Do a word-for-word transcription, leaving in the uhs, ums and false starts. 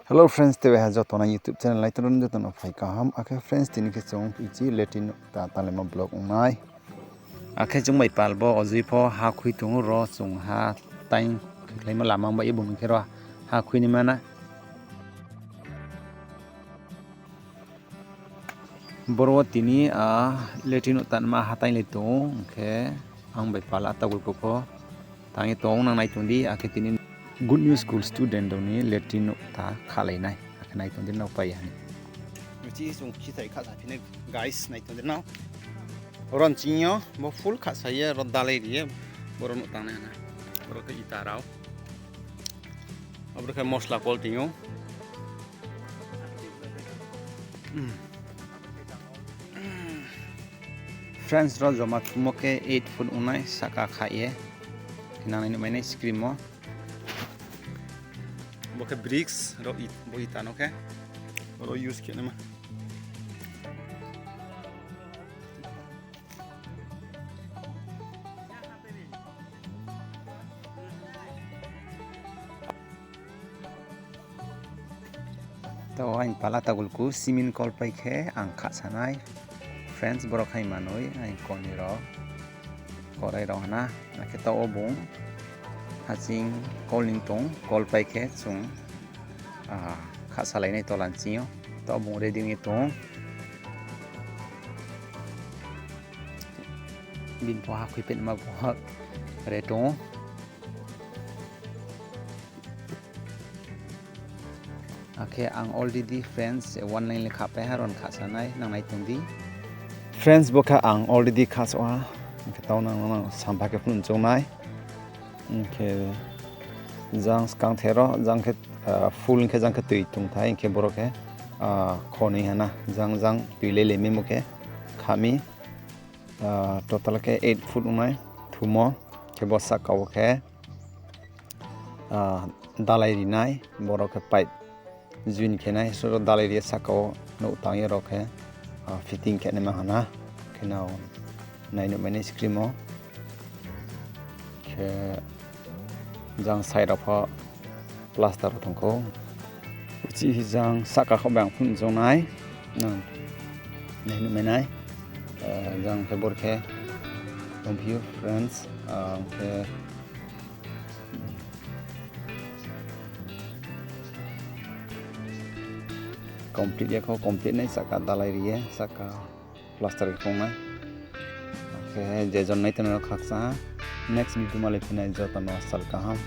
Hello friends, tei ha joto no YouTube channel nai tong rao joto no phai kaham. Akhe friends, tini khe chung ichi latrine ta tanglaimo vlog ong nai. Akhe chung bai pal bo ojoi pho ha khui tong ou, ro chung ha taing khlaimo lama bai bung khe ro ha khui ni mana. Boro wo tini, ah, latrine nouh tanma ha taing le tong ou, hing khe ang bai pal a tagulku pho tang ye tong ou, nang nai tong di, akhe tini Good News School student rao ni latrine nouh ta khalai nai, akhe nai tong di nrao pai ya ni. Michi chung khithai khasa phi nai, guys, nai tong di nrao. Oro nching yo bo full khasa ye, ro dalai ri ye, boro nouh tangnai hana. Oro khe ita rao. Aboro khe mosla kol tong ou. Friends, ro joma thumo khe eight foot ong nai, sahka kha ye. Khe nang nai nuhmai nai screen wo. Bo khe bricks, ro it-, bo ita no khe. Ro use khe naima. Taoh aini pal a tagulku cement kol pai khe ang khasa nai. Friends, boro khai manoi aini koni rao, korai rao hana. Akhe taoh wo bung haching kol ning tong, kol pai khe chung, ah, khasalai nai tola nching yo. Taoh bung ready ong ye tong. Bini pho ha khui phaima pho re tong ou. Akhe ang already friends, one line le khapai ha, ron khasa nai, nang nai tong di. Friends, bo khe ang already khasa ha, hing khe taoh nang, nang sampha khe phnuh choung nai. Hing khe jang skang the ro, jang khe, ah, full hing khe jang khe tui tongthai, hing khe boro khe, ah, khonoi hana, jang jang tui lele mimo khe kha mi, ah, total khe eight foot ong nai thumo, khe bo sahka wo khe, ah, dalai ri nai, boro khe pipe join khe nai, so dalai ri ye sahka wo nouh tang ye ro khe, ah, fitting khe naima hana, khe nrao nai nuhmai nai screen wo. Khe jang side rao pho plaster rao tong khou. Uchih jang sahka kho bai ang phnuh choung nai. Nang nai nuhmai nai. Eh, jang khe bor khe tongphi ou friends, ah, khe complete ya kho, complete nai sahka dalai ri ye, sahka plaster khe khong nai. Khe je jon nai tong no khakchang ha. Next video malai phi nai, joto no sal kaham.